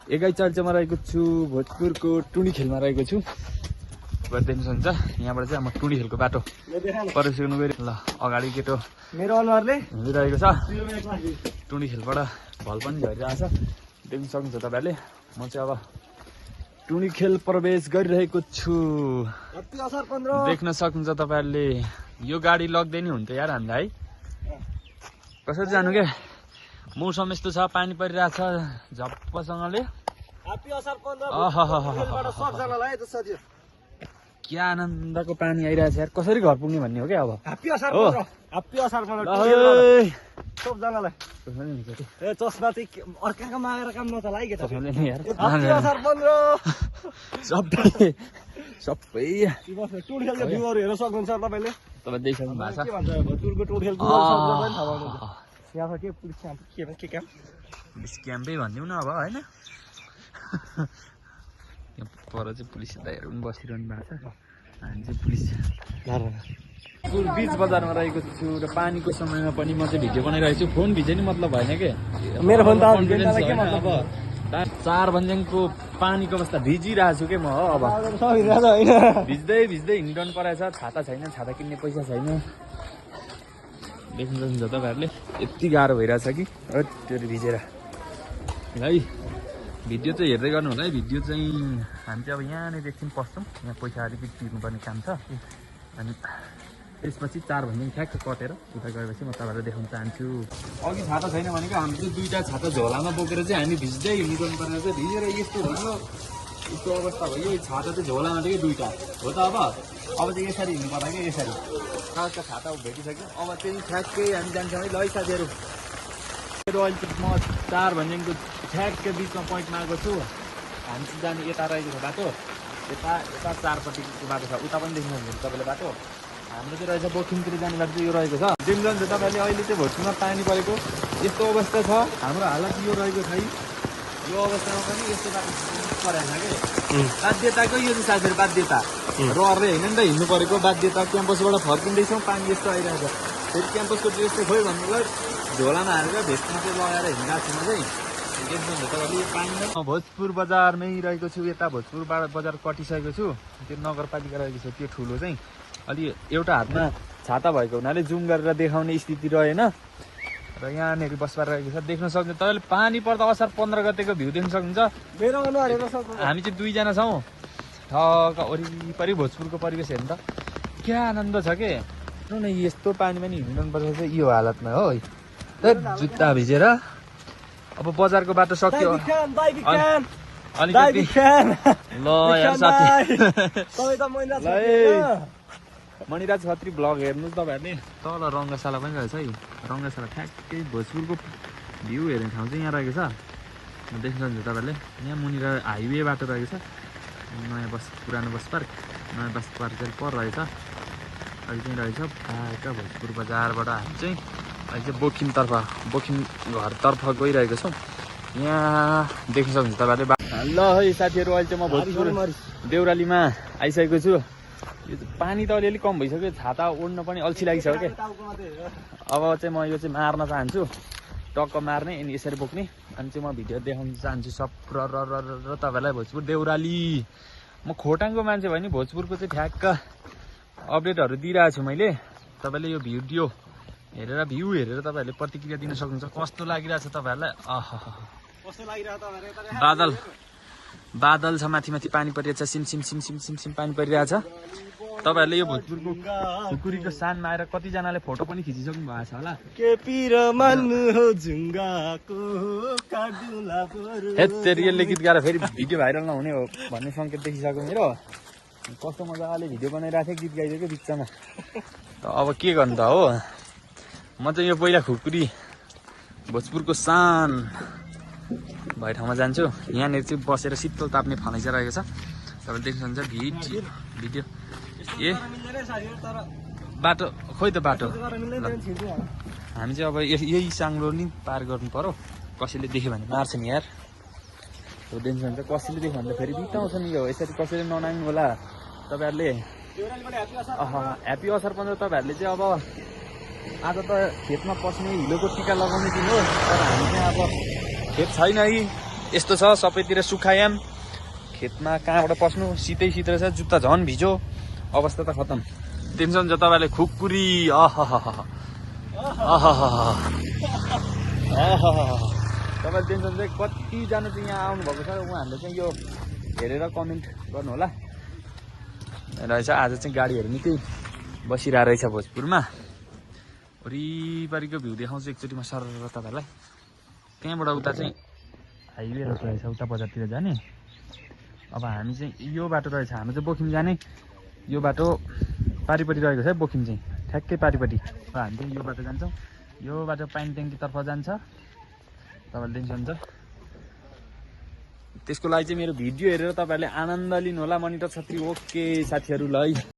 एकाइचाल चाहिँ म रहेको छु भोजपुरको टुडी खेलमा रहेको छु। देख्नु सक्नुहुन्छ यहाँबाट चाहिँ म टुडी खेलको बाटो प्रवेश गर्नु गएर ल अगाडि केटो मेरो अनुहारले हिँडिरहेको छ। टुडी खेलबाट भल पनि झरिरहेको छ देख्नु सक्नुहुन्छ तपाईँहरूले। म चाहिँ अब टुडी खेल प्रवेश गरिरहेको छु। देख्न सक्नुहुन्छ तपाईँहरूले यो गाडी लग्दै नि हुन्थ्यो यार हामीलाई है। कसरी जानु के मौसम यस्तो छ पानी परिरहेछ झप्पसँगले। क्या आनन्दको पानी आइरहेछ यार। कसरी घर पुग्ने भन्ने हो क्या अब। चस्मा चाहिँ अर्काको मागेर काम नचला है सबै टुडी खेलको भ्यूहरू हेर्न सक्नुहुन्छ तपाईँले। तपाईँ देखिसक्नु भएको छ भोजपुरको टुडी खेलको पुलिस क्याम्पै भनिदिउँ न अब होइन। पर चाहिँ पुलिस दाइहरू पनि बसिरहनु भएको छ। हामी चाहिँ पुलिस बिच बजारमा रहेको छु र पानीको समयमा पनि म चाहिँ भिडियो बनाइरहेको छु। फोन भिजे नि मतलब भएन के मेरो फोन त अब 4 भन्ज्याङको पानीको अवस्था भिजिरहेको छु के म हो। अब भिज्दै हिँड्नु परेछ। छाता छैन, छाता किन्ने पैसा छैन। देख्नु सक्नुहुन्छ तपाईँहरूले यति गाह्रो भइरहेछ कि त्यो भिजेर है। भिडियो चाहिँ हेर्दै गर्नु होला है। भिडियो चाहिँ हामी चाहिँ अब यहाँनिर एकछिन पस्छौँ। यहाँ पैसा अलिकति तिर्नुपर्ने काम छ अनि त्यसपछि 4 भन्ज्याङ ठ्याक्क कटेर उता गएपछि म तपाईँलाई देखाउन चाहन्छु। अघि छाता छैन भनेको हामी चाहिँ 2टा छाता झोलामा बोकेर चाहिँ हामी भिज्दै हिँड्नु पर्ने चाहिँ भिजेर यस्तो भयो यस्तो अवस्था भयो। यो छाता चाहिँ झोलामा थियो 2टा हो त। अब चाहिँ यसरी हिँड्नु पर्दा कि यसरी कागजका छाता भेटिसक्यो। अब चाहिँ ठ्याक्कै हामी जान्छौँ है। ल है साथीहरू अहिले चाहिँ म 4 भन्ज्याङको ठ्याक्कै बिचमा पोइन्टमा आएको छु। हामी चाहिँ जाने यता रहेको छ बाटो। यता 4पट्टिको बाटो छ। उता पनि देख्नु सक्नुहुन्छ तपाईँले बाटो। हाम्रो चाहिँ रहेछ बोकिङतिर जाने बाटो चाहिँ यो रहेको छ। देख्नुहुन्छ तपाईँले अहिले चाहिँ भोजपुरमा पानी परेको यस्तो अवस्था छ। हाम्रो हालत यो रहेको छ। यो अवस्थामा पनि यस्तो बाटो परेको छ कि बाध्यताको यो चाहिँ साथीहरू बाध्यता रहरै होइन नि त हिँड्नु परेको बाध्यता। क्याम्पसबाट फर्किँदैछौँ पानी यस्तो आइरहेको छ। फेरि क्याम्पसको ड्रेस चाहिँ खोइ भन्नुलाई झोलामा हालेर भेस्टमा चाहिँ लगाएर हिँडिरहेको छु म चाहिँ। देख्नुहुन्छ तपाईँले यो पानी भोजपुर बजारमै रहेको छु। यता भोजपुर बजार कटिसकेको छु। त्यो नगरपालिका रहेको छ त्यो ठुलो चाहिँ। अलि एउटा हातमा छाता भएको हुनाले जुम गरेर देखाउने स्थिति रहेन र यहाँनिर बसबार रहेको छ। देख्न सक्नुहुन्छ तपाईँले पानी पर्दा असार 15 गतेको भ्यू देख्न सक्नुहुन्छ। हामी चाहिँ 2 जना छौँ। ठक्क वरिपरि भोजपुरको परिवेश हेर्नु त क्या आनन्द छ के। न यस्तो पानीमा नि हिँड्नु पर्छ चाहिँ यो हालतमा हो। जुत्ता भिजेर अब बजारको बाटो सक्यो अलिकति। ल यार साथी मणिराज खत्री ब्लग हेर्नु तपाईँहरूले। तल रङ्गशाला पनि रहेछ है। रङ्गशाला ठ्याक्कै भोजपुरको भ्यू हेर्ने ठाउँ चाहिँ यहाँ रहेको छ। देख्नु सक्नुहुन्छ तपाईँहरूले। यहाँ मुनिर हाइवे बाटो रहेको छ। नयाँ पुरानो बस पार्क नयाँ बस पार्क चाहिँ पर रहेछ। अहिले चाहिँ रहेछ बाटा भोजपुर बजारबाट हामी चाहिँ अहिले चाहिँ बोकिङ घरतर्फ गइरहेको छौँ। यहाँ देख्न सक्नुहुन्छ तपाईँहरूले। ल है साथीहरू अहिले चाहिँ म भोजपुर देउरालीमा आइसकेको छु। यो पानी त अलिअलि कम भइसक्यो। छाता ओढ्न पनि अल्छी लागिसक्यो क्या। अब चाहिँ म यो चाहिँ मार्न चाहन्छु टक्क मार्ने अनि यसरी बोक्ने अनि चाहिँ म भिडियो देखाउन चाहन्छु सब र तपाईँलाई भोजपुर देउराली। म खोटाङको मान्छे भयो नि भोजपुरको चाहिँ ठ्याक्क अपडेटहरू दिइरहेको छु मैले। तपाईँले यो भिडियो हेरेर भ्यू हेरेर तपाईँहरूले प्रतिक्रिया दिन सक्नुहुन्छ कस्तो लागिरहेछ तपाईँहरूलाई। बादल छ माथि माथि पानी परिरहेछ। सिम पानी परिरहेछ। तपाईँहरूले यो भोजपुरको खुकुरीको सानमा आएर कतिजनाले फोटो पनि खिचिसक्नु भएको छ होला। यसले गीत गाएर फेरि भिडियो भाइरल नहुने हो भन्ने सङ्केत देखिसक्यो मेरो। कस्तो मजाले भिडियो बनाइरहेको थिएँ गीत गाइदिएको बिचमा। अब के गर्नु त हो। म चाहिँ यो पहिला खुकुरी भोजपुरको सान भए ठाउँमा जान्छु। यहाँनिर चाहिँ बसेर शीतल ताप्ने फर्निचर रहेको छ। तपाईँले देख्नुहुन्छ भिडियो ए बाटो खोइ त बाटो। हामी चाहिँ अब यही साङ्लो नि पार गर्नु पर्यो। कसैले देख्यो भने मार्छ नि यार। देख्नुहुन्छ कसैले देख्यो भने त फेरि बिताउँछ नि यो। यसरी कसैले ननाग्नु होला तपाईँहरूले। ह्याप्पी असार 15 तपाईँहरूले चाहिँ अब आज त खेतमा पस्ने हिलोको टिका लगाउने दिन हो। तर हामी चाहिँ अब खेत छैन है यस्तो छ सबैतिर सुखायाम खेतमा कहाँबाट पस्नु शीतै शीत रहेछ जुत्ता झन् भिजो अवस्था त खतम टेन्सन छ तपाईँलाई खुकुरी तपाईँले टेन्सन चाहिँ कतिजना चाहिँ यहाँ आउनुभएको छ उहाँहरूले चाहिँ यो हेरेर कमेन्ट गर्नु होला रहेछ आज चाहिँ गाडीहरू निकै बसिरहेको रहेछ भोजपुरमा वरिपरिको भ्यू देखाउँछु एकचोटिमा सर तपाईँहरूलाई त्यहाँबाट उता चाहिँ हाइवे रहेछ उता बजारतिर जाने अब हामी चाहिँ यो बाटो रहेछ हाम्रो चाहिँ बोकिम जाने यो बाटो पारिपट्टि रहेको छ बोकिम चाहिँ ठ्याक्कै पारिपट्टि अब हामी चाहिँ यो बाटो जान्छौँ यो बाटो पानी ट्याङ्कीतर्फ जान्छ तपाईँलाई टेन्सन छ त्यसको लागि चाहिँ मेरो भिडियो हेरेर तपाईँहरूले आनन्द लिनु होला मनिटर छत्री ओके साथीहरू ल है